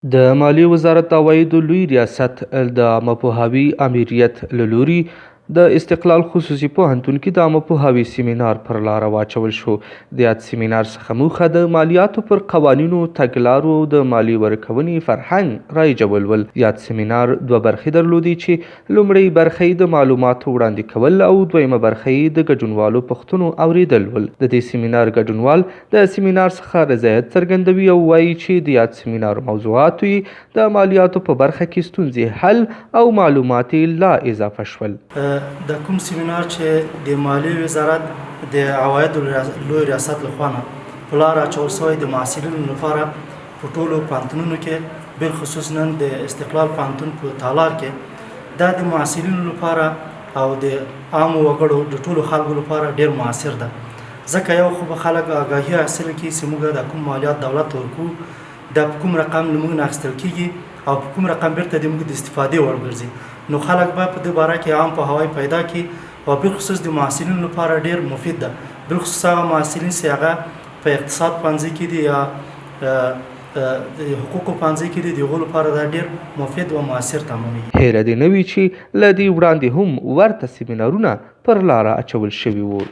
د مالیې وزارت د عوایدو لوی ریاست د عامه پوهاوي آمریت له لوري د استقلال خصوصي پوهنتون کې د عامه پوهاوي سیمینار پر لاره واچول شو. د یاد سیمینار څخه موخه د مالیاتو پر قوانینو، تګلارو او د مالیې ورکونې فرهنګ رایجول ول. یاد سیمینار دوه برخې درلودې چې لومړۍ برخه یې د معلوماتو وړاندې کول او دویمه برخه یې د ګډونوالو پوښتنو اورېدل ول. د دې سیمینار ګډونوال د سیمینار څخه رضایت څرګندوي او وايي چې د یاد سیمینار موضوعاتو یې د مالیاتو په برخه کې ستونزې حل او معلومات یې لا اضافه شول. د کوم سیمینار چې د مالیې وزارت د عوایدو لوی ریاست له خوا نه په لاره اچول شوی د محصلینو لپاره په ټولو پوهنتونونو کې، بالخصوص نن د استقلال پوهنتون په تالار کې، دا د محصلینو لپاره او د عامو وګړو د ټولو خلکو لپاره ډیر موثر ده، ځکه یو خو به خلک آګاهي حاصله کړي چې موږ دا کوم مالیات دولت ته ورکوو، دا په کوم رقم له موږ نه اخیستل کیږي او په کوم رقم بیرته د موږ د استفادې وړ ګرځي. نو خلک به په دې باره کې عام پوهاوی پیدا کړي او بالخصوص د محصلینو لپاره ډیر مفید ده، بالخصوص هغه محصلین چې هغه په اقتصاد پوهنځي کې دي یا د حقوقو پوهنځي کې دي، د هغو لپاره دا ډیر مفید او موثر تمامېږي. هېره دې نه وي چې له دې وړاندې هم ورته سیمینارونه پر لاره اچول شوي وو.